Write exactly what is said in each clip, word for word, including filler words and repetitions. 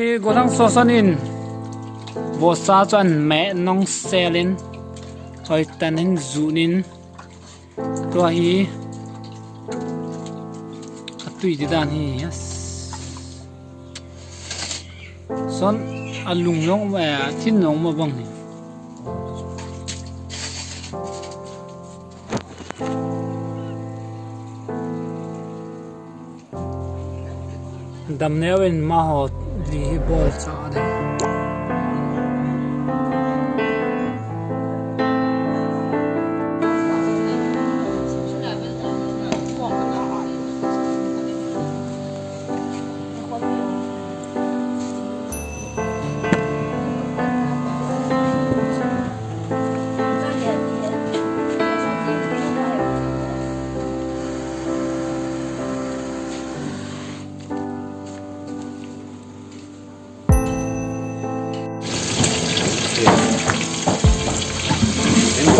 Gollhang Soson in vohsa chu ahin meh nung sel in, hoi tan in jun in, tua hi atui di dan hi, yes. Son alung jong, eh, athin jong ma bang hi. Dam neo in maho li hi bol cha de.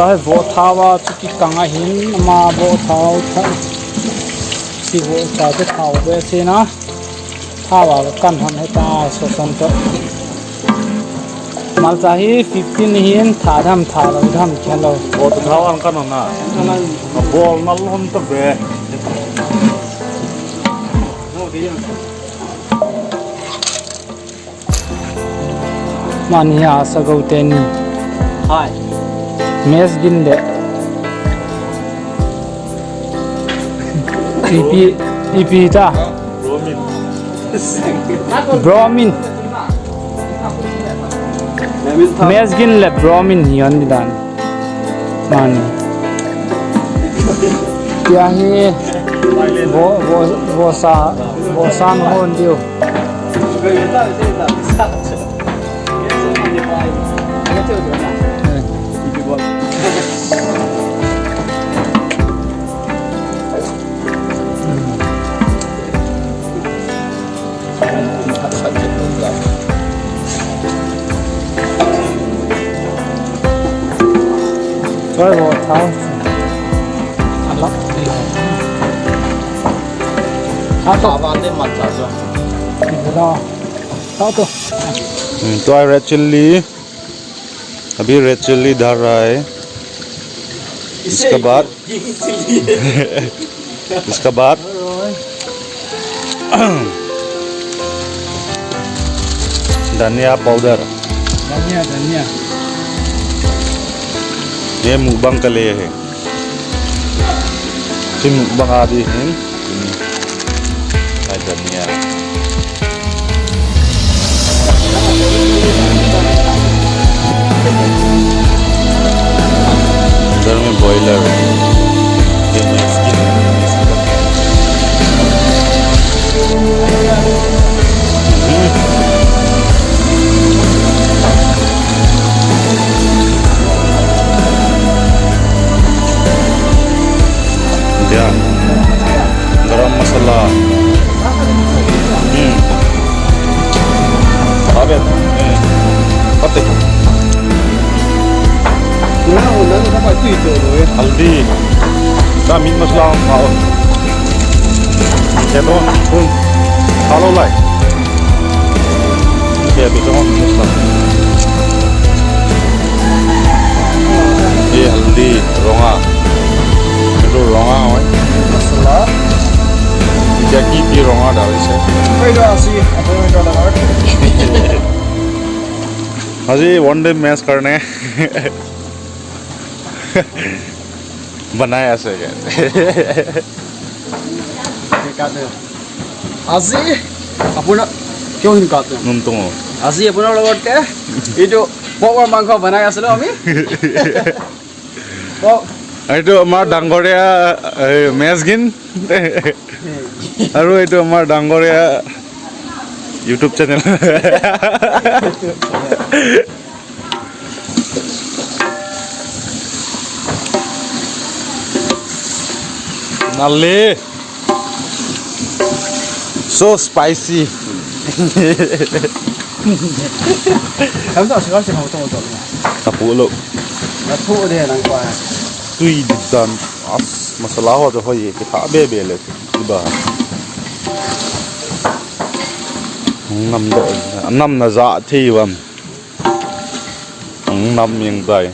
Tahi vohthao a chu kikang ahin, ama vohthao tha. Chi vohthao chu thao be sina. Thao a kan ham heta Soson to. Malcha hi fifteen hin tha dam tha lo dam khen lo. Vohthao an kan na. Bol na lom to be. Mani hi a sagau teni. Hai. Mezgin le. Ipi, ipi ta. Bromin. Mezgin le Bromin hi an di dan. Mani. Tia hi vo, vo, vohsa, vohsa hon diu. Tua hi vohthao. Alak. Tha to. Avan de mat cha cho. Ila. Tha to. Hmm, tua hi red chilli. अभी red chilli डाल रहा है। इसके बाद, इसके बाद धनिया पाउडर। धनिया, धनिया। ये mukbang के लिए है। Tin mukbang आदि है। Ay, धनिया। इधर में बॉयलर, ये मैक्सिकन। हम्म। Dia. Garam masala. Hmm. Abe. Hmm. Pati. Haldi. Sa meat masala hung pha. Kya to? Hmm. Hello, lai. Kya to? Meat masala. Ye haldi, ronga. Itu ronga, oi. Masala. Jackie pi ronga dal ise. Koi do asi, apa yang kau dengar? Aji one day mess karne. Banai ase kya? Kaate. Aji apuna, kyo hin kaate? Num tungo. Aji apuna logote. Itu pork aru mangso banai ase lo ami. Oh. Eitu amar dangoria, eh, Mezgin. Aru eitu amar dangoria YouTube channel. Nale. So spicy. Kamu tak suka sih kamu tahu tahu. Tapu lo. Tapu deh nang kuah. Tui ditan. As masala ho to ho ye kita bebe le. Iba. Nam do, nam na ja thei vam. Nam yang dai.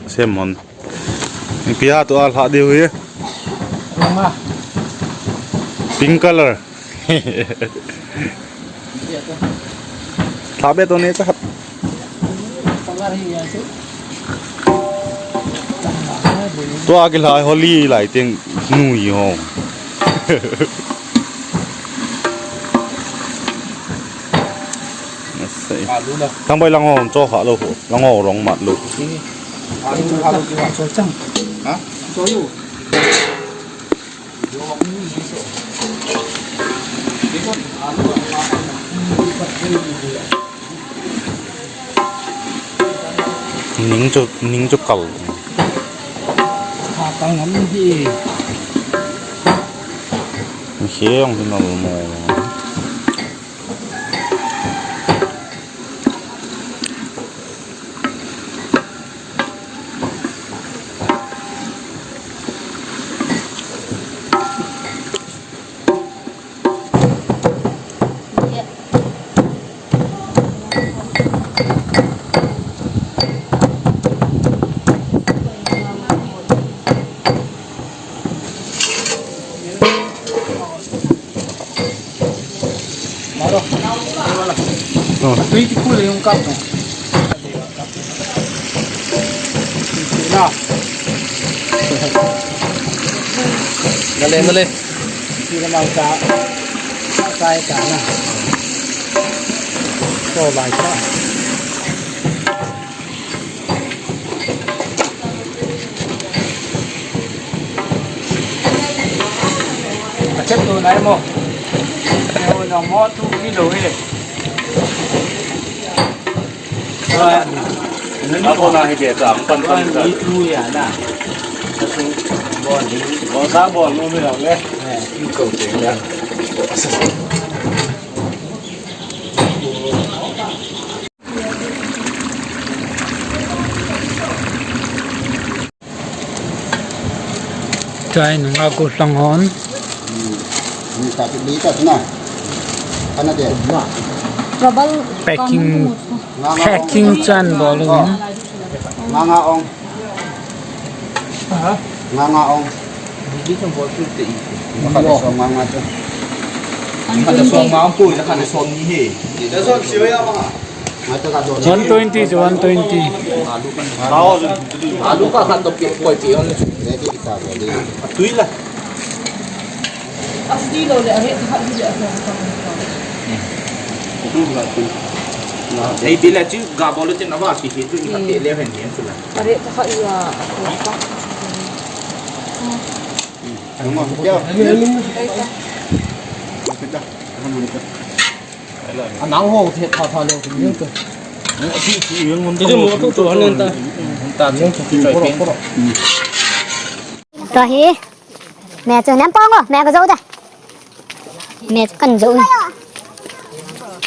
Semon. Ipi ha tu al ha diu hi. Pink color. Thabe to ne cha. Tua kilai holi lai teng nui ho. Thang bai lang ho cho kha lo ho. Lang ho rong mat lo. Ning chu, ning chu kal. Kha kal ngam hi. Ni he ong hin al mo. Twenty-four yung cup mo. Na. Dali, dali. Hindi naman sa, sa, sa, sa, na. So, bye, sa. Acep tu nai mo. Mo tu kilo he. Ako na hige ta ang panpan ta. Itu ya na. Bon sa bon mo mi lang eh. Iko te ya. Chai nunga ko sang hon. Ni ta ni ta na. Ana de. Trouble. Packing. Packing chan bol in. Nga nga ong. Nga nga ong. Hindi kang bol tu te. Makada so nga nga tu. Kada so nga ong tu, kada so ni he. Kada so siya ya mga. One twenty to one twenty. Alu ka khat to pi koi pi on. Ready kita ready. Tui la. Asli lo le are ha di le are ha. Ei di la chu ga bol tin aba ki hi tu ni ka te le hen ni tu la. Are ta ha ya. Anang ho the pha pha le. Tua hi me chu nem pong o, me ka jo da. Me chu kan jo.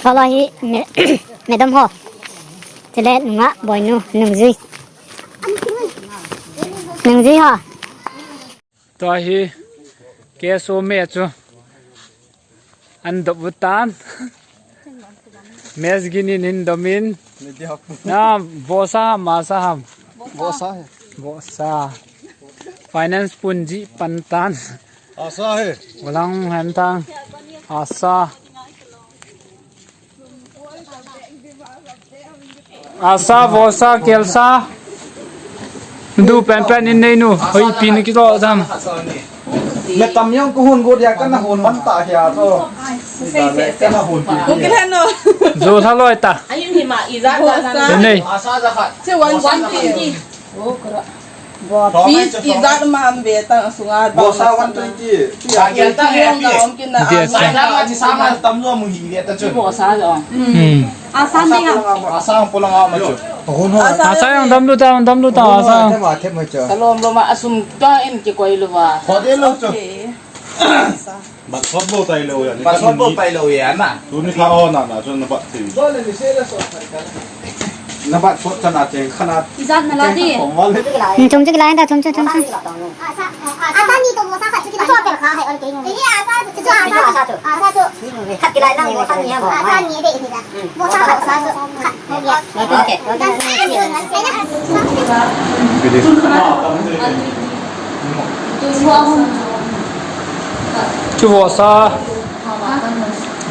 Ka lo hi me, me dam ho. Chule nunga boinu nungjui. Nungjui ho. Tua hi K S O me chu an dop u tan. Mes ginin in domin. Na bosa ham, asa ham. Bosa he. Bosa. Finance punji pantan. Asa he. Ulang hentang. Asa. Asa, vosa, kelsa. Du pen pen in nei nu. Hoi pi ni kito jam. Me tam yong ko hun go dia kana hun ban ta hia to. Kana hun pi. Ko kila no. Jo tha loi ta. Ayin hi ma ija ta na. Nei. Asa ja kha. Se one one pi. Piece tijat ma am ve ta sunga. Bosa one twenty. Dia sa. Bosa jo. Hmm. Asa ni ha. Asa pulang ama chu. Asa yang dam lu ta, dam lu ta, asa. Kalom lom a sum ta in kikoi lou va. Kho de lou chu. Bat sot bol tai lou ya. Bat sot bol tai lou ya na. Tuni kha o na na, chun na bat ti. Nabat phot chana cheng khana. Ijat nala di. Cheng khana pom wal. Hmm, chom chu kilai ta, chom chu, chom chu. Asa, asa ni to mo sa khat chu kilai. Chu pe kha hai on ke ni. Ni asa chu, chu asa chu. Asa chu. Khat kilai na mo sa ni ha. Asa ni de ni da. Mo sa khat sa chu. Khat. Okay. Chu vosa.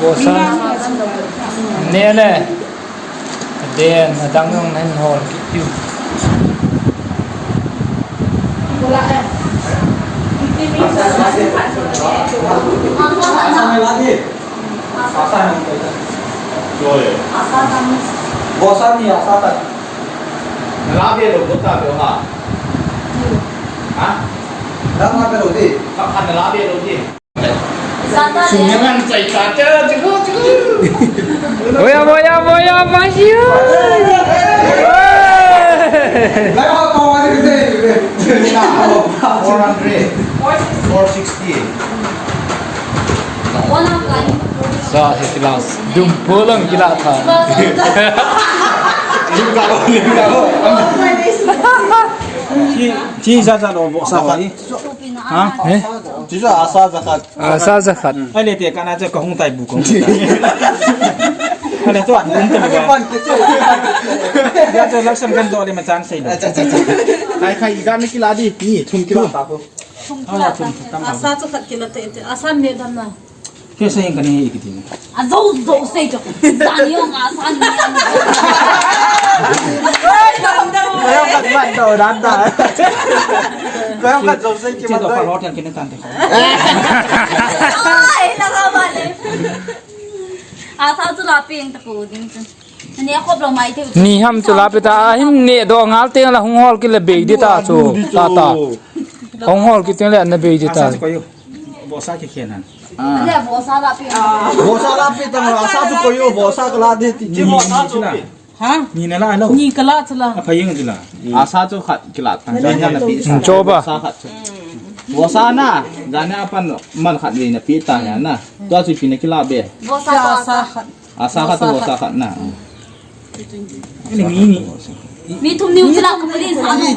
Vosa. Ne ne. Den, adang jong nahin hol kit diu. Vosa ni asa ta. Nala be lou, lou ta be ha. Ha? Nala be lou di. Ka, ka nala be lou di. Oya, oya, oya, oya. Four hundred. Four sixty. Sa hi class. Dum polang kila tha. Chi, chi sa sa lo bo sa wa ni. Ha? Eh? Chi sa asa sa khat. Asa ja khat. Ai le te kana cha ka hung tai bu ko. Ai le to an dum te ba. Ya cha lak sam kan do le ma chan sei lo. Ai khai ga mi kila di. Ni thum kila ta ko. Thum kila ta. Asa cha khat kila te te. Asa me dam na. Ke sei kan ni ikiti. A zo zo sei cho. Sa ni ong asa ni. Ko yang kat mat do dan da. Ko yang kat zo sei ki mat do. Ai, na ka ba le. Asa chu la peng ta ko ding chu. Ni a khop lo mai thei. Ni ham chu la pe ta, a hin ne do ngal teng la hung hol kit le bei di ta chu. Ta ta. Hung hol kit teng le na bei di ta. Asa chu ko yo. Vosa ki khen han. Ah. Le vosa la peng. Vosa la peng ta, asa chu ko yo, vosa ka la de ti. Ni vosa chu. Ha? Ni na la lo. Ni kala chu la. A phaying chu la. Asa chu khat kila ta. Ni na la pi. Choba. Vosa khat chu. Vosa na. Jana pan man khat ni na pi ta ya na. Tua chu pi na kila be. Vosa asa khat. Asa khat, vosa khat na. Ni, ni, ni. Mi thum ni chu la ka pali sa no.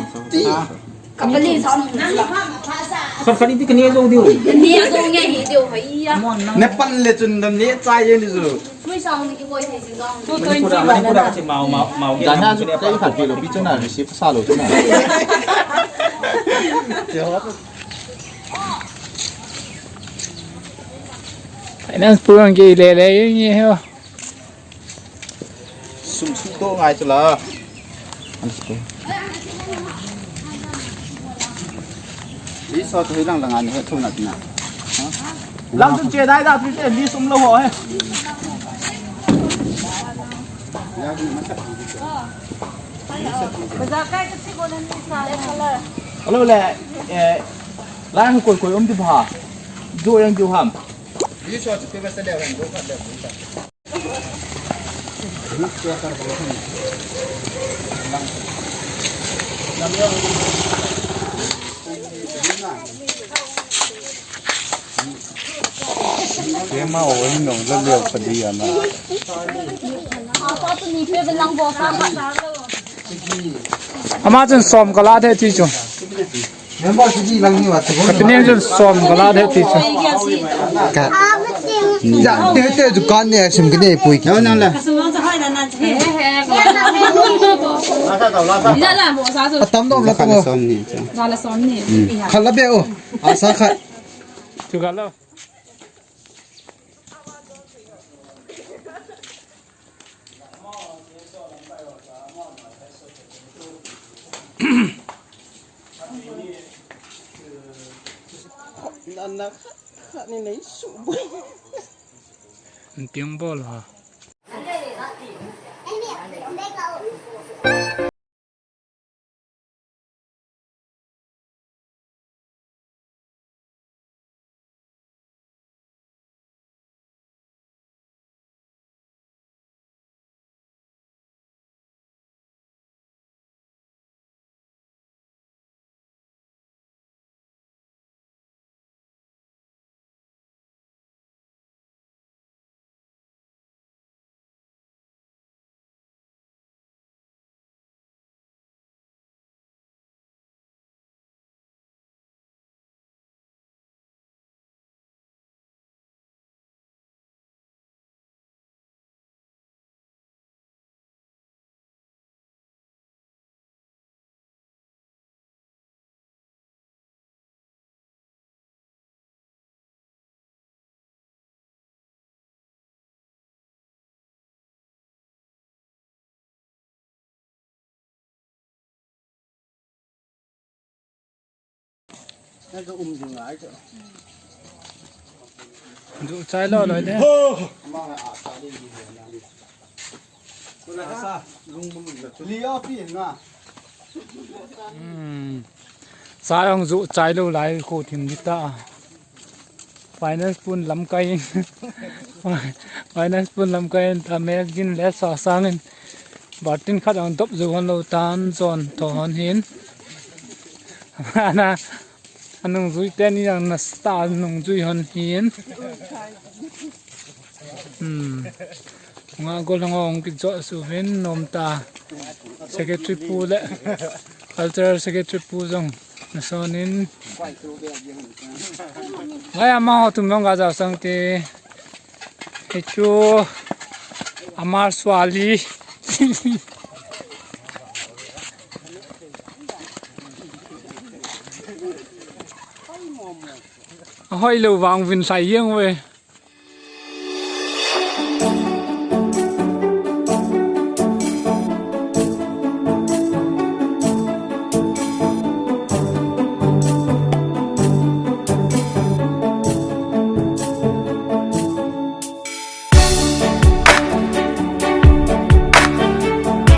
Ka pali sa no. Khat khat iti ka ni zo diu. Ni zo nge hi diu hai ya. Ne pan le chun dam ni chai ye ni zo. Tui sa ni ki koi thei si zo. Tu twenty ba na. Mau, mau, mau. Jana chu kai khat pi lo pi chu na, receive sa lo chu na. Finance pu ang ki le le ye he. Sum sum to ngai chu la. Li so to lang lang an he thuna tina. Lang tun che dai da tu che li sum lo ho he. Bazar kai ka chi ko nan ni sa. Hello le, eh, lang koi koi um di ba. Jo yang jo ham. Li so to ke ba sa le han do ka le. Kema o ni nong la leo padi ana. Ama chun som kala de ti chu. Member sidi lang ni wa tu. Kapinen jun som kala de ti chu. Ka. Ja, te te ju kan ne sim ke ne pui ki. Nang la. Atam dom la tu. Som ni. Khala be o. Asa khat. Chu kalo. Nana khat, khat ni nei su boi. An piang bol ha. Juh chai lou loi de. Hmm. Sa jong juh chai lou lai, kho thim di ta. Finance pun lamkai in. Finance pun lamkai in ta, magazine le sa sang in. Batin khat ang dop ju hon lou tan, jon tho hon hin. Ana, anung jui teni ang na sta nung jui hon hin. Hmm. Nga gol hong ong ki jo su vin nom ta. Secretary pu le. Cultural Secretary pu jong na son in. Ngai ama ho tum jong ga ja sang te. Hichu Amar Swali. Ahoi lou vang vin sai yang ve.